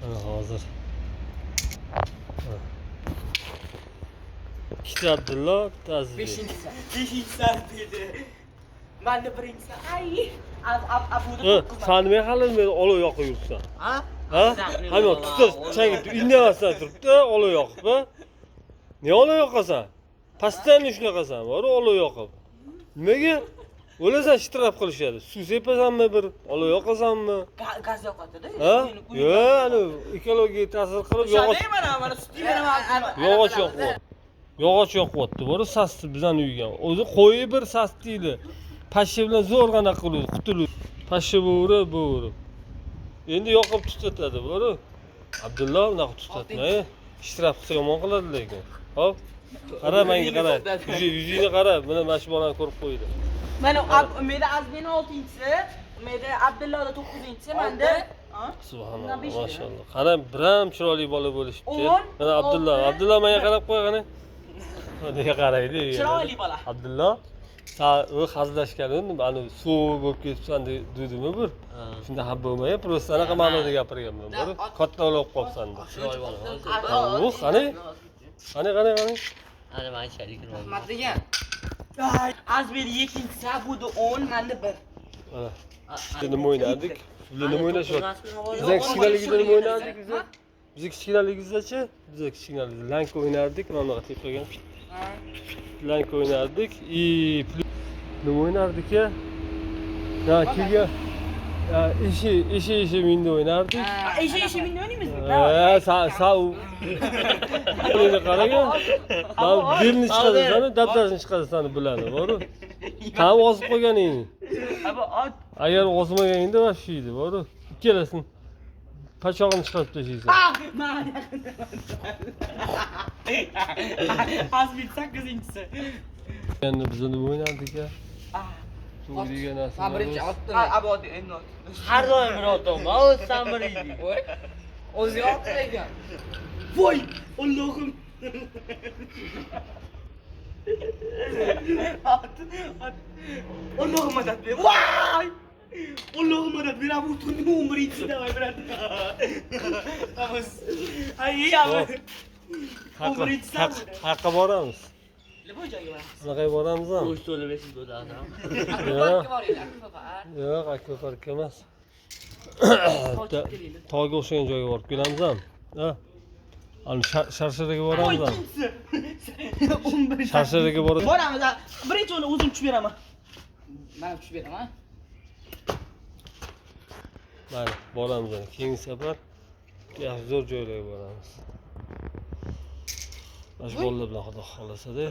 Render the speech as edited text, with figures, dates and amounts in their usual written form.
Mana hozir. Ha. Ikkita Abdullo, bitta Azizbek. Beshinchisi. Beshinchisi dedi. Manda birinchisi. Ay, az abuda Ha, to'qqiz. san nima hali men olov yoqib yuribsan? Ha? Ha? Hamma tutash changib indamasdan turibdi, olov yoqib, ha? Ne olov yoqasan? Постоянно shunaqasan, bor olov yoqib. Nimaga? O'lasan, shtraf qilishadi. Suv sepasanmi bir, olov yoqasanmi? Gaz yoqadi-da. Ha? Yo'q, ani ekologiyaga ta'sir qilib yog'och Mana mana sut beraman. yog'och yoqyapti. Yog'och yoqyapti, bor sasdi bizani uyga. O'zi qo'yi bir sasdiydi. Pashsha bilan zo'rg'a anaqa qiluvdi, qutuluvdi. Pashsha bo'ri bo'ri. Endi yoqib tutatadi, bo'ri. Abdullo unaqa tutatma. Shtraf qilsa yomon qiladi lekin. Hop. Qara menga qara. Yuzingni qara. Mana shu bolani ko'rib qo'ydi. Mana Umida Azbini 6-inchisi, Umida Abdullohda 9-inchisi, menda Subhanalloh, Besh mashalloh. Qara, biram chiroyli bola bo'lishibdi. 10, Mana Abdullo, 6. Abdullo menga qarab qo'y qani. Nega qaraydi? Chiroyli bola. Abdullo, sa u hazillashganim, ani suv bo'lib ketibsan dedimi bir. Shunda xafa bo'lmay, просто anaqa ma'noda gapirganman. Bir katta bo'lib qolibsan deb. Chiroyli bola. U qani? Qani, qani, qani? Ana mana shalik. Rahmat degan. Azbini 7-inchisi, Abuda 10, menda 1. Mana. Nima o'ynardik? Bular nima o'ynashyapti? Biz kichkinaligimizda nima o'ynardik biz? Biz kichkinaligimizdachi? Biz kichkinaligimizda lanka o'ynardik, mana bunaqa tepaga lanka o'ynardik. И nima o'ynardik ya? Ha, keyin ishi ishi ishi minda o'ynardik. Eshik eshik minda o'ynaymizmi? Ha, sa u. Buni qaragan. Man belni chiqarasan, dabdasini chiqarasan bularni, boru. Tam osib qo'yganing. Abu ot. Agar osmaganingda вообще edi, boru. Ikkalasini pachog'ini chiqarib tashlaysan. Man Azbin 8-inchisi. Endi biz nima o'ynardik ya? Suv degan narsa. Men birinchi otdim. Abu ot endi ot. Har doim bir otaman, o'zi san bir eding. O'zi otdi lekin. Voy, Allohim. Ot, ot. Allohim madad ber. Voy! Allohim madad ber. Abu turni 11-inchisi davay брат. Vamos. Ay, abu. Haqqa, haqqa boramiz. Nima joyga boramiz? Qanaqaga boramiz ham? Go'sht to'lib esiz bo'ladi. Yo'q, Boringlar, akvapark. yo'q, akvapark emas. Tog'ga o'xshagan joyga borib kelamiz ham. Ha? Ani Sharsharaga boramiz ham. Ikkinchisi. 11. Sharsharaga borib Boramiz. Birinchi o'rinni o'zim tushib beraman. Men tushib beraman. Mayli, boramiz ana. Keyingi safar yaxshi zo'r joylarga boramiz. Mana shu bolalar bilan xudo xohlasa-da.